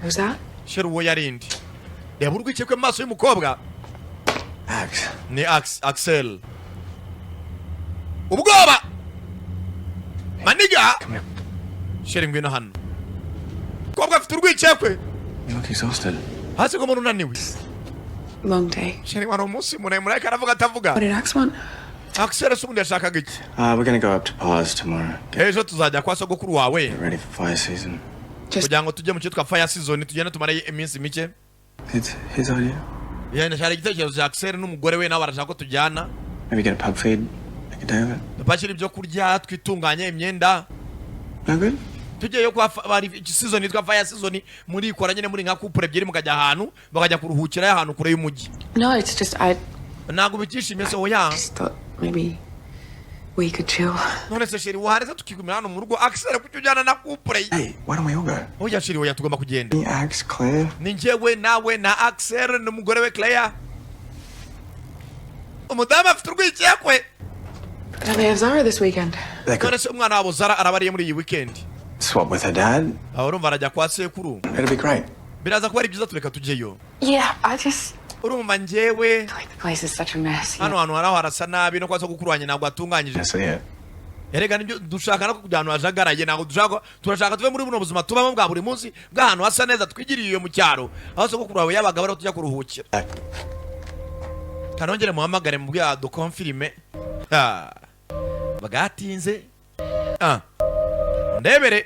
Who's that? Chéri, uwo yarindi, reba urwikekwe mu maso y'umukobwa. Ax. Ni Axel, ubwoba maniga. Come here. Chéri, ngwino hano. Umukobwa afite urwikekwe. You look exhausted. Hasi ko umuntu unaniwe. Long day. Chéri, wari umunsi muremure, ariko aravuga atavuga. What did Ax want? Axel se ubundi yashakaga iki? We're gonna go up to Paz tomorrow. Get Ejo tuzajya kwa sogokuru wawe ready for fire season. Just kugira ngo tujye mu cyitwa fire season, tugende tumare iminsi mike. It's his idea. Yenda cyari igitekerezo cya Axel n'umugore we, nabo barashaka ko tujyana. Maybe get a pub feed, make a day of it. Dupakire ibyo kurya, twitunganye imyenda. No good? Tujyeyo kwa bari season yitwa fire season, murikora nyine muri nka couple ebyiri, mukajya ahantu, bakajya kuruhukira ahantu kure y'umujyi. No, it's just I Ntabwo bikishimiye se? Oya. just thought maybe we could chill. None se chéri, wareze tukigumira hano mu rugo? Axel, kuki ujyana na couple ye? Hey, why don't we all go? Oya chéri, oya, tugomba kugenda. Me, Ax, Claire. Ni njyewe nawe na Axel n'umugore we Claire. Umudamu afite urwikekwe. But they have Zara this weekend. They could None se umwana wabo Zara arabariye muri iyi weekend? swap with her dad. Aho urumva arajya kwa sekuru. It'll be great. Biraza kuba ari byiza, tureka tujyeyo. Yeah, I just Urumva njyewe feel like the place is such a mess. hano hantu haraho harasa nabi, no kwa sogokuru wanjye ntabwo hatunganyije. I see it. Erega nibyo dushaka, no kujya ahantu hajagaraye ntabwo dushaka. Turashaka tuve muri buno buzima tubamo bwa buri munsi bw'ahantu hasa neza, twigiriye iyo mu cyaro aho sogokuru wawe yabaga, bariho tujya kuruhukira. Kanongere muhamagare mu bwa dukonfirime. Ah, bwatinze. Ah, ndebere.